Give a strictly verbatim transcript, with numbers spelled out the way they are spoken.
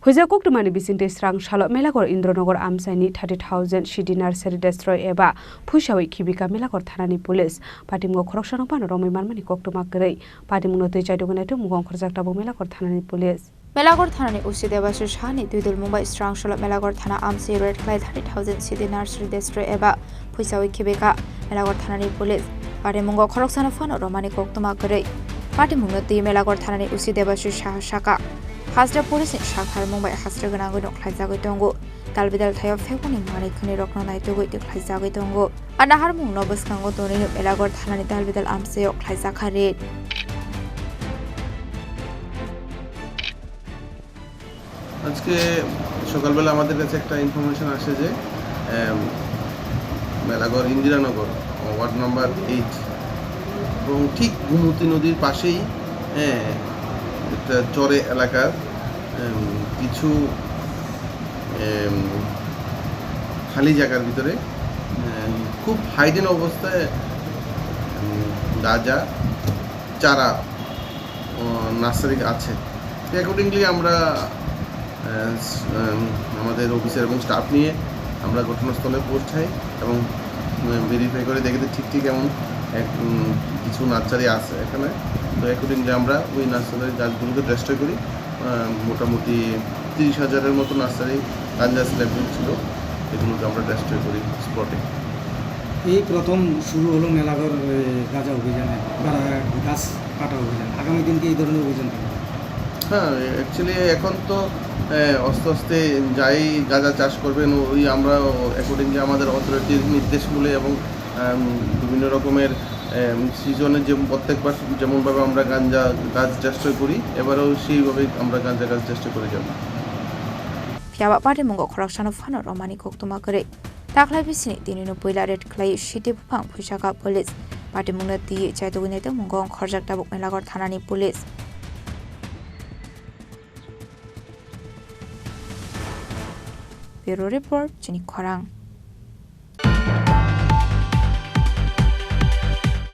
Huija koktwmani bisingtwi srang salo Melagor Indranagar amchaini thirty thousand C D nursery destroy eba phuisawi khibika Melagor thanani police. Patimgo khoroksano phano romwi manmani koktwma kwrwi. Patimungno twi chaitugwi naituk mungo ongkhorjak tabuk Melagor thanani police. Melagor thanani O C Debashish Sahani twi dulmung bai srang salo Melagor thana amchai raid khlai thirty thousand C D nursery destroy eba phuisawi khibika Melagor thanani police. Patimungo khoroksano phano romani koktwma kwrwi. Patimungno twi Melagor thanani O C Debashish Saha saka. Hajra police ni sak harmung bai hajra gwnangwi no khlaijagwi tongo. Dalbidal thaio phekuni manwi khwnwi rokno naitugwi twi khlaijagwi tongo. A naharmungno bwskango tonwi no Melagor thanani dalbidal amchaio khlaijakha raid. আজকে সকালবেলা আমাদের কাছে একটা information আসে যে, এম, Melaghar Indiranagar, ward number eight এবং ঠিক গোমতী নদীর পাশেই, হ্যাঁ, একটা চরে এলাকার, এম, কিছু, এম, খালি জায়গার ভিতরে, এম, খুব হাইডেন অবস্থায়, এম, গাঁজা চারা, ও, নার্সারি আছে। তো অ্যাকর্ডিংলি আমরা, আহ, স-, আম, আমাদের অফিসার এবং স্টাফ নিয়ে আমরা ঘটনাস্থলে পৌঁছাই এবং, উম, ভেরিফাই করে দেখি যে ঠিক ঠিক এমন এক, উম, কিছু নার্সারি আছে এখানে। তো অ্যাকর্ডিংলি আমরা ওই নার্সারির গাছগুলোকে ডেস্ট্রয় করি। আহ, মোটামুটি তিরিশ হাজারের মতো নার্সারি গাঞ্জা স্ল্যাবগুলো ছিল, এগুলোকে আমরা ডেস্ট্রয় করি স্পটে। এই প্রথম শুরু হলো মেলাঘর, এ, গাঁজা অভিযানে, গাঁজা গাছ কাটা অভিযান। আগামী দিন কি এই ধরনের অভিযান থাকবে? হ্যাঁ, অ্যাকচুয়ালি এখন তো, এ, আস্তে আস্তে যাই গাঁজা চাষ করবেন, ওই আমরা অ্যাকর্ডিংলি আমাদের অথরিটির নির্দেশ মূলে এবং, আম, বিভিন্ন রকমের, এম, সিজনে যে প্রত্যেকবার যেমনভাবে আমরা গাঞ্জা গাছ ডেস্ট্রয় করি, এবারেও সেইভাবেই আমরা গাঞ্জা গাছ ডেস্ট্রয় করে যাব। Phiya ba patimungo khoroksano phano romani koktwma kwrwi. Taklai bisini tinino puila raid khlai city buphang phuisaka police. Patimungno twi chaitugwi naituk mungo ongkhorjak tabuk Melagor thanani police. Bureau report, chini khorang.